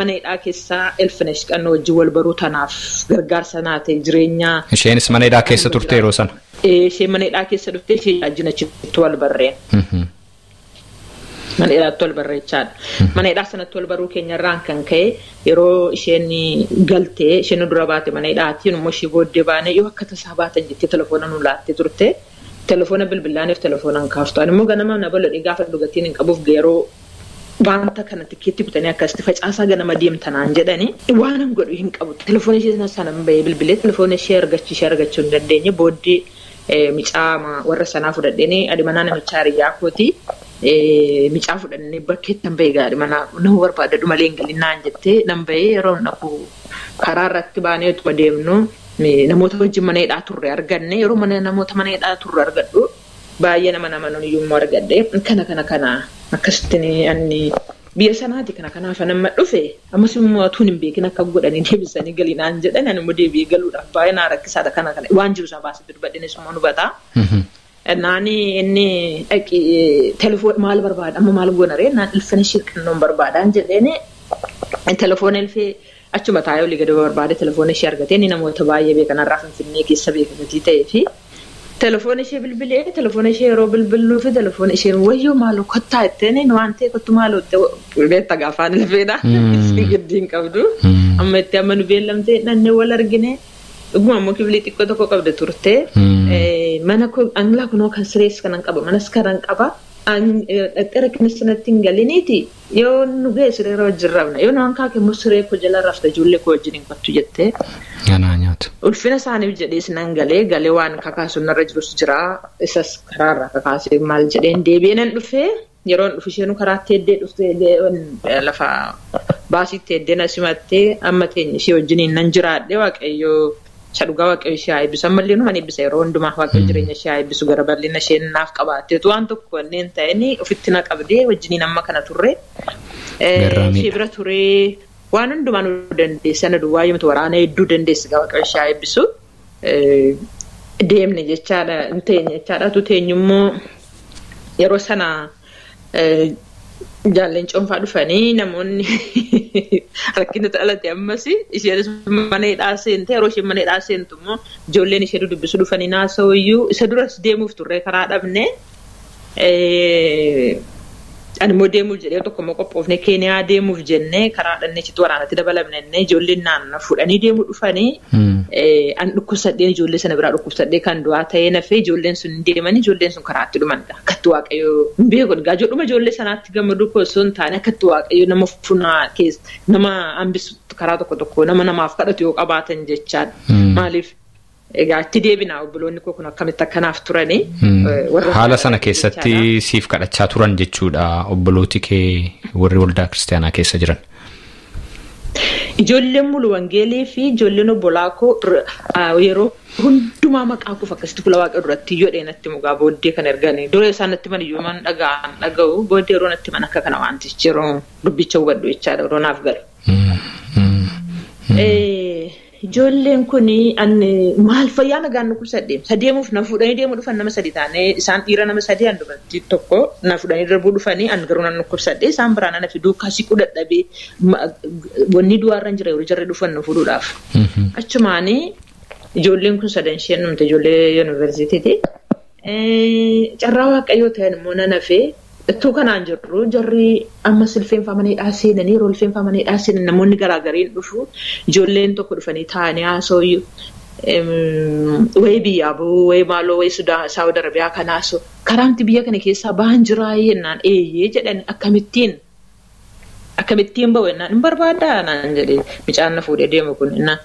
mana hidhaa keessaa Ilfinesh qannoo wajjin wal baruu tanaaf gargaarsa naa ta'e jireenya. Isheenis mana hidhaa keessa turte yeroo sana. Ishee mana hidhaa keessa dhuftee ishee wajjin achitti wal barreen. Mana hidhaatti wal barreechaadha. Mana hidhaa sanatti wal baruu keenyarraan kan ka'e yeroo isheen galtee isheen dura baate mana hidhaatti immoo ishee booddee baane yoo akka tasaa baatan jettee telefoona nu laattee turte telefoona bilbilaaniif telefoona hin kaaftu. Ani immoo ganama na bal'oodhe gaafa dhugatiin hin qabuuf yeroo wanta kana tikkeetti kutanii akkasitti facaasaa ganama deemtanaan jedhani waan hin godhu hin qabu. Telefoona ishee sana bahee bilbilee telefoona ishee argachuu hin dandeenye booddee Micaa warra sanaa fudhadheen adimanaa namicha hiriyaa kooti. Micaa fudhannee bakkeetti nan bahee gaadhi mana nama barbaadadhu malee hin galin naan jettee nan bahee yeroo dhaqu karaa irratti baanee utuma deemnu namoota wajjin mana hidhaa turre arganne yeroo mana namoota mana hidhaa turre argadhu baay'ee nama nama iyyuu argadhe kana akkasittiin anni biyya sanaati kana kanaaf nama dhufe ammas immoo atuun hin beekin akka godhanii deebisanii galinaan jedhan ani immoo deebi'ee galuudhaaf baay'ee naa rakkisaadha kana waan jiru sana baasee dubbadheenis immoo nu bataa. Naani inni dhaqi telefoon maal barbaada amma maal goona ree naan ilfina shirqinnoon barbaadaan jedheeni telefoon ilfee achuma taa'ee olii gadi barbaade telefoon ishee argatee inni namoota baay'ee beekan har'aa Finfinnee keessa beekatii ta'ee fi telefoon ishee bilbilee telefoon ishee yeroo bilbiluu fi telefoon isheen wayyoo maaloo kottaa jetteen waan ta'e kottu maaloo beektaa gaafaan ilfeedha. Giddiin qabdu amma itti amma nu beellamtee dhannee wal argine. Dhuguma ammoo kibilii xiqqoo tokko qabda turte. Mana anglaa kunoo kan sirees kanan qaba manas kanan qaba. Dhaqxee rakkina sanatti hin galiniiti yoo nu ga'e siree irra wajjin rafna yoo nu hankaa immoo siree koo jala rafta ijoollee koo wajjin hin kottu jettee. Ganaa nyaatu. Ulfina isaaniif jedhees nan galee waan kakaasu narra jirus jira isas karaarraa kakaasee maal jedheen deebi'ee nan dhufee yeroon dhufu isheen karaatti heddee dhuftee lafa baasiitti heddee na simattee amma teenya ishee wajjiniin nan jiraadhe Waaqayyoo. Isa dhugaa Waaqayyo ishee haa eebbisu. Ammallee numan eebbisa yeroo hundumaa Waaqayyo jireenya ishee haa eebbisu gara bal'ina isheen naaf qabaatteetu waan tokko wanneen ta'een ofitti na qabdee wajjiniin amma kana turre. Ishee bira turee waan hundumaa nu dandeesse ana duwwaa yoomtu waraana hedduu dandeesse Waaqayyo ishee haa eebbisu. Deemne jechaadha hin teenye jechaadha. Tu teenyummoo yeroo sana jaalleen coonfaa dhufanii namoonni rakkina dhalate ammas isheenis mana hidhaa seente yeroo isheen mana hidhaa seentu immoo ijoolleen ishee dudubbisu dhufanii naasa'u iyyuu isa duras deemuuf turre karaa dhabne ani immoo deemuuf jedhee tokko immoo qophoofne Keeniyaa deemuuf jennee karaa dhabne achitti waraanatti dabalamne ijoolleen naanna fuudhanii deemuu dhufanii ani dhukkubsadheen ijoollee sana biraa dhukkubsadhee kan du'aa ta'ee nafee ijoolleen sun deemanii ijoolleen sun karaatti dhumanidha. Akkatti Waaqayyo hin beeku egaa jedhuma ijoollee sanaatti gammadu koo osoo hin taane akkatti Waaqayyo nama funaa keessa nama hambisu karaa tokko tokko nama namaaf kadhatu yoo qabaatan jechaadha. Maaliif egaa itti deebinaa obboloonni koo kun akkamitti akkanaaf turanii. Haala sana keessatti siif kadhachaa turan jechuudha obbolooti kee warri waldaa kiristaanaa keessa jiran. Ijoolleen mulu wangeelii fi ijoolleen obbolaa koo yeroo hundumaa maqaa koof akkasitti fuula Waaqa duratti iyyoo natti mugaa booddee kan erganii dura isaan natti man iyyuu man dhaga'u booddee yeroo natti man akka kana wantichi yeroo dubbicha hubadhu jechaadha yeroo naaf galu. Ijoolleen kun maal fayyaa nagaan dhukkubsadhe sadeemuuf na fuudhanii deemuu dhufan nama sadi taanee isaan dhiira nama sadi an dubartii tokko na fuudhanii darbuu dhufanii an garuu nan dhukkubsadhe isaan biraan ana fiduu kasiquu dadhabee wanni du'aarra hin jira yeroo jarri dhufan na fuudhuudhaaf. Achumaanii ijoolleen kun sadan isheen dhumte ijoollee yuunivarsiitiiti. Carraa Waaqayyoo ta'an immoo nan hafee Ittuu kanaan jirru jarri ammas ilfeenfaa mana hidhaa seenanii yeroo ilfeenfaa mana hidhaa seenan namoonni garaagariin dhufu ijoolleen tokko dhufanii taa'anii haasa'u wayii biyyaa bahuu wayii maaloo wayii Saawud Arabiyaa kan haasa'u karaamti biyya kana keessaa bahan jiraa jennaan eeyyee jedhan akkamittiin bahu jennaan hin barbaadaa naan jedhee mucaan na fuudhee deemu kun jennaan.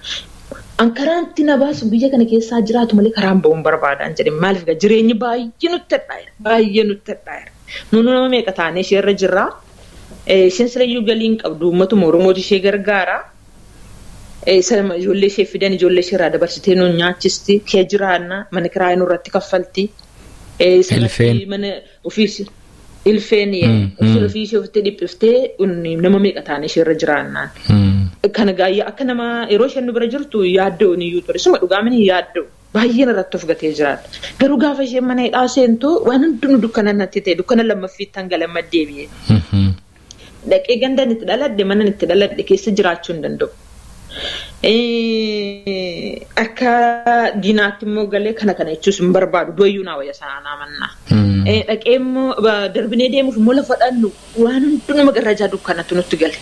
An karaamti na baasu biyya kana keessaa jiraatu malee karaan bahuun barbaadaan jedhee maaliif jireenyi baay'ee nutti hadhaa'eera baay'ee nutti hadhaa'eera. Nuti nama meeqa taanee ishee irra jirra. Isheen silayyuu galii hin qabdu uummatuma Oromootu ishee gargaara. Ijoollee ishee fidan ijoollee ishee irraa dabarsitee nu nyaachisti. Kee jiraanna mana kiraayii nurratti kaffalti. Ilfeen. Mana ofiis ilfeen ofii ishee ofitti dhiphiftee nama meeqa taanee ishee irra jiraannaan. Kana gaayyaa akka nama yeroo isheen nu bira jirtu yaadda'uun iyyuu ture. Suma dhugaamini yaadda'u. Baay'een irratti of gatee jiraata. Garuu gaafa isheen mana hidhaa seentu waan hundinuu dukkana natti ta'e dukkana lammaffiitti hanga lamma deebi'e. Dhaqee ganda itti dhaladhe mana itti dhaladhe keessa jiraachuu hin danda'u. Akka diinaatti immoo galee kana kana jechuus hin barbaadu du'ayyuu naa wayya sanaa naa mannaa. Dhaqee immoo darbinee deemuuf immoo lafa dhannu waan hundinuu magarrajaa dukkanatti nutti gale.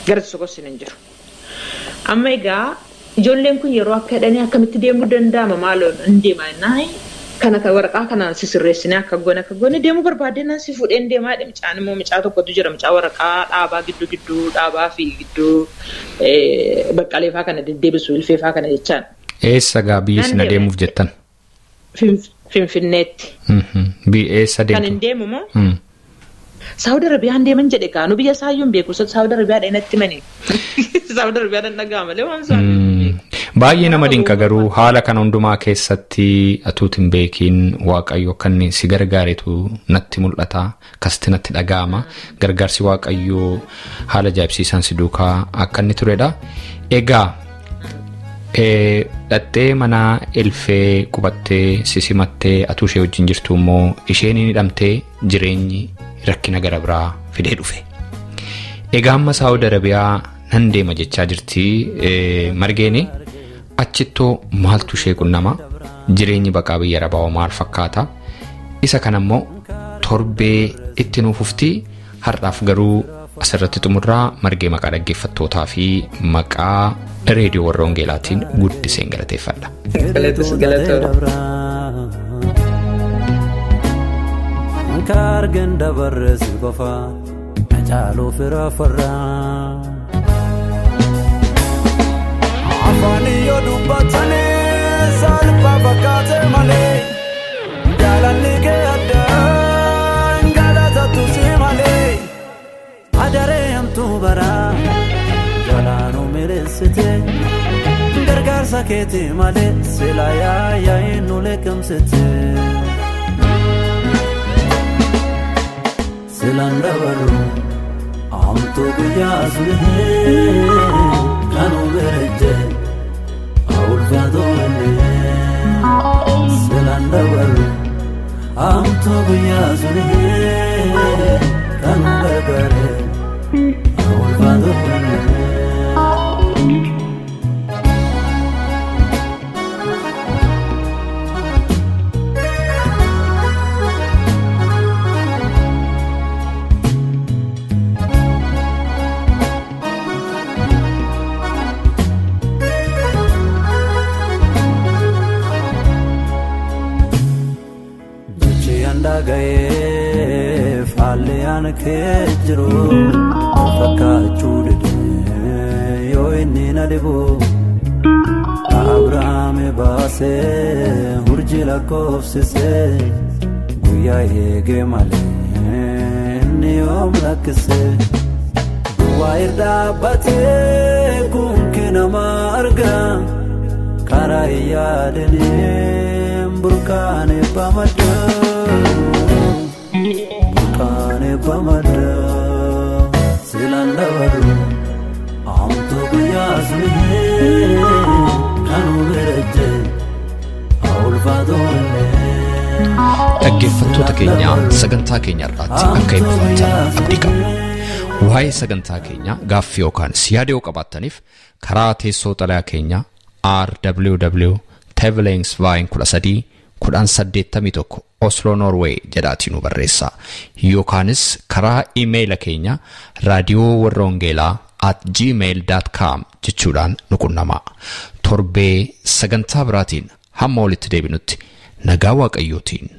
Gara tokkos hin jiru. Amma egaa ijoolleen kun yeroo akka hidhanii akkamitti deemuu danda'ama maaloo hin deemaa jennaan kana waraqaa kana sisirreessinee akka goone deemuu barbaadee naan si fuudheen deemaa jedhe mucaan immoo mucaa tokkotu jira mucaa waraqaa dhaabaa gidduu gidduu dhaabaa fi gidduu baqqaleefaa kana deddeebisu ilfeefaa kana jechaan. Eessa gaa biyya isin adeemuuf jettan? Finfinneetti. Eessa deemtu? Kan hin deemu moo? Saawud Arabiyaan deeman jedhe kaanu biyya isaayyuu hin beeku. Saawud Arabiyaadha natti mani. Saawud Arabiyaadhaan dhaga'ama malee waan isaan beeku. Baay'ee nama dinqa garuu haala kana hundumaa keessatti atuutiin beekiin Waaqayyo akka inni si gargaaretu natti mul'ata. Akkasitti natti dhaga'ama. Gargaarsi Waaqayyoo haala ajaa'ibsiisaan si duukaa akka inni turedha. Egaa dhattee mana elfee qubattee sisimattee atuu ishee wajjin jirtu immoo isheen hin hidhamtee jireenyi rakkina gara biraa fidee dhufe. Egaa amma Saawud Arabiyaa nan deema jechaa jirti Margeeni. Achittoo maaltu ishee qunnama? Jireenyi baqaa biyya Arabaa maal fakkaata? Isa kana immoo torbee itti nuuf fufti. Har'aaf garuu asirratti xumurraa Margee maqaa dhaggeeffattootaa fi maqaa reediyoo warra Wangeelaatiin guddiseen galateeffadha. Galatus galatoora. Kaargan dabarreessi qofa caaluu fira farraa. Afaan yoo dubbatanii salphaa fakkaate malee jaalalli kee addaan galatatu si malee. Adaree hamtuu baraa jalaanuu mireessite gargaarsa keetii malee sila yaayaa nu leekamsite. Silaan dabalu hamtuu guyyaa sulhee kan ubereje awulfaatoo malee. Silaan dabalu hamtuu guyyaa sulhee kan gargaare awulfaatoo malee. Ga'ee faaliyaan kee jiru fakkaachuu didee yoo inni na dhibu Abrahaam baasee urjii lakkoofsisee guyyaa eegee malee inni yoom lakkisee duwwaa irra dhaabbatee kunki nama argaa karaa hin yaadaniin burqaan eebbamadha. Burqaan eebbamadha. Silaan dabalu hamtuu guyyaa sulhee kan ubereje awulfaatoo malee. Dhaggeeffattoota keenya sagantaa keenya irraatti akka eebbifamtan abdii qabna. Waa'ee sagantaa keenya gaaffii yookaan yaada yoo qabaattaniif karaa teessoo xalayaa keenya RWW Tevelingsveien 13 1081 Oslo Norway jedhaatii nu barreessaa. Yookaanis karaa iimeeyila keenya raadiyoo warra wangeelaa @gmail.com jechuudhaan nu qunnamaa. Torbee sagantaa biraatiin hamma walitti deebinutti nagaa Waaqayyootiin